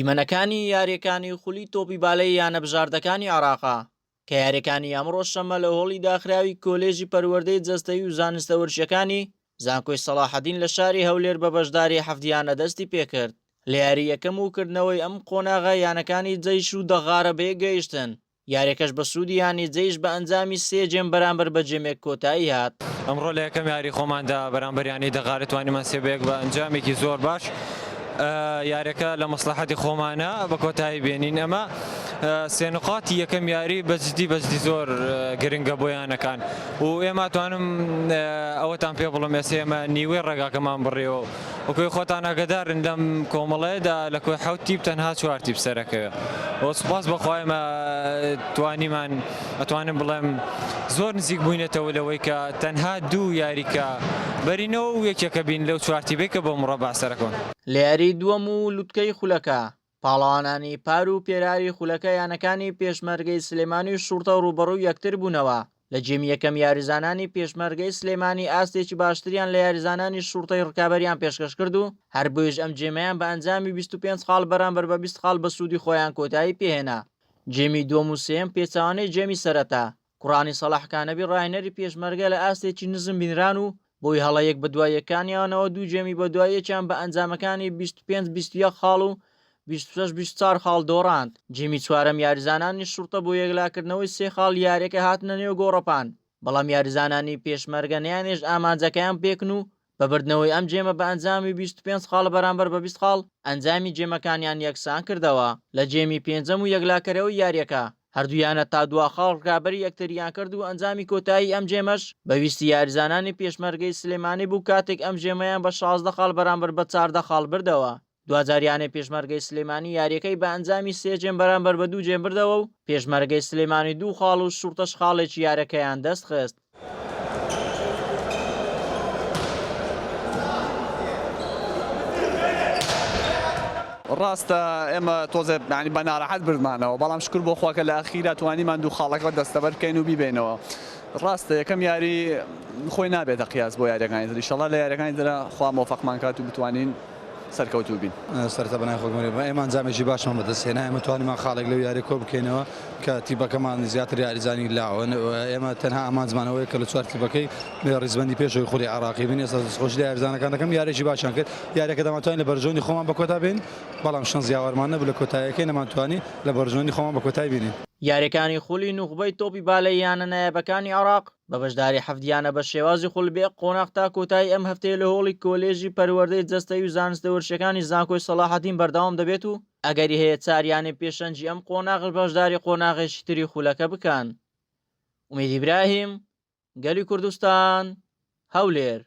دیمەنەکانی یارییەکانی خولی تۆپی بالەی یانە بژاردەکانی عێراقە کە یارییەکانی ئەمڕۆ شەممە لە هۆڵی داخراوی کۆلێژی پەروەردەی جەستەیی و زانستە وەرزشیەکانی زانکۆی سەڵاحەدین لە شاری هەولێر بە بەشداری حەفت یانە دەستی پێکرد. لە یاری یەکەم و کردنەوەی ئەم قۆناغە یانەکانی جەیش و دەغارە بەیەکگەیشتن، یاریەکەش بە سوودی یانەی جەیش بە ئەنجامی سێ گێم بەرامبەر بە گێمێک کۆتایی هات. ئەمڕۆ لە یەکەم یاری خۆماندا بەرامبەر یانەی دەغارە توانیمان سێ بە یەک بە ئەنجامێکی زۆر باش یاریەکە لە مەسڵەحەتی خۆمانە بە کۆتایی بێنین ئەمە سێ نقاتی یەکەم یاری بە جدی بە جدی زۆر گرنگە بۆ یانەکان و ئێمە توانم ئەوەتان پێ بڵم ئێستا ئێمە نیوەی ڕێگاکەمان بڕیەوە وەکوی خۆتان ئاگادارن لەم کۆمەڵەیەدا لە کۆی حەوت تیپ تەنها چوار تیپ سەرەکەوێ و سوپاس بۆ خوا ئێمە توانیمان ئەتوانم بڵێم زۆر نزیک بووینەتەوە لەوەی کە تەنها دوو یاریکە بەرینەوە و یەکێکە بین لەو چوار تیپەی کە بۆ مڕەبع سەرەکەون. لە یاریی دووەم و لوتکەی خولەکە، پاڵەوانانی پار و پێراری خولەکە یانەکانی پێشمەرگەی سلێمانی و شوڕتە ڕووبەڕووی یەکتر بوونەوە، لە گێمی یەکەم یاریزانانی پێشمەرگەی سلێمانی ئاستێکی باشتریان لە یاریزانانی شوڕتەی ڕکابەریان پێشکەش کرد و هەر بۆیەش ئەم گێمەیان بە ئەنجامی 25 خاڵ بەرامبەر بە 20 خاڵ بە سوودی خۆیان کۆتایی پێهێنا. گێمی دووەم و سێیەم پێچەوانەی گێمی سەرەتا، کوڕانی سەڵاح کانەبی ڕاهێنەری پێشمەرگە لە ئاستێکی نزم بینران و بۆی هەڵە یەک بەدوای یەکانیانەوە دوو گێمی بەدوای یەکیان بە ئەنجامەکانی 25 21 خاڵ و 26 24 خاڵ دۆڕاند. گێمی چوارەم یاریزانانی شوڕتە بۆ یەکلاکردنەوەی سێ خاڵ یاریەکە هاتنە نێو گۆڕەپان، بەڵام یاریزانانی پێشمەرگە نەیانهێشت ئامانجەکەیان بپێکن و بە بردنەوەی ئەم گێمە بە ئەنجامی 25 خاڵ بەرامبەر بە 20 خاڵ ئەنجامی گێمەکانیان یەکسان کردەوە. لە گێمی پێنجەم و یەکلاکەرەوەی یاریەکە هەردوو یانە تا دوا خاڵ ڕکابەری یەکتریان کرد و ئەنجامی کۆتایی ئەم گێمەش بە ویستی یاریزانانی پێشمەرگەی سلێمانی بوو کاتێک ئەم گێمەیان بە 16 خاڵ بەرامبەر بە 14 خاڵ بردەوە. دواجار یانەی پێشمەرگەی سلێمانی یاریەکەی بە ئەنجامی سێ گێم بەرامبەر بە دوو گێم بردەوە و پێشمەرگەی سلێمانی دوو خاڵ و شوڕتەش خاڵێکی یارەکەیان دەستخست. ڕاستە ئێمە تۆزێ یانی بە ناڕەحەت بردمانەوە بەڵام شکر بۆ خوا کە لە ئەخیرا توانیمان دوو خاڵەکە دەستەبەر بکەین و بیبەینەوە ڕاستە یەکەم یاری خۆی نابێتە قیاس بۆ یاریەکانی تر ئیشەڵا لە یاریەکانی ترا خوا مۆفەقمان کات و بتوانین سەرکەوتوو بین. سەرەتا بەناوی خۆم بەڕێ ئێمە ئەنجامێکی باشمان بەدەست هێنا ئێمە توانیمان خاڵێک لەو یاریە کۆ بکەینەوە کە تیپەکەمان زیاتر یاریزانی لاون ئێمە تەنها ئامانجمان ئەوەیە کە لە چوار تیپەکەی ڕیزبەندی پێشەوەی خولی عێراقی بین ئێستا دەستخۆشی لە یاریزانەکان دەکەم یاریێکی باشیان کرد یاریەکە دەمانتوانی لە بەرژەوەندی خۆمان بە کۆتا بێین بەڵام شەنس یاوەرمان نەبوو لە کۆتاییەکەی نەمانتوانی لە بەرژەوەندی خۆمان بە کۆتایی بینین. یاریەکانی خولی نوخبەی تۆپی بالەی یانە نایابەکانی عێراق بە بەشداری حەفت یانە بە شێوازی خول بێ قۆناغ تا کۆتایی ئەم هەفتەیە لە هۆڵی کۆلێژی پەروەردەی جەستەیی و زانستە وەرزشیەکانی زانکۆی سەڵاحەدین بەردەوام دەبێت و ئەگەری هەیە چار یانەی پێشەنگی ئەم قۆناغەش بەشداری قۆناغێکی تری خولەکە بکەن. ئومێد ئیبراهیم، گەلی کوردستان، هەولێر.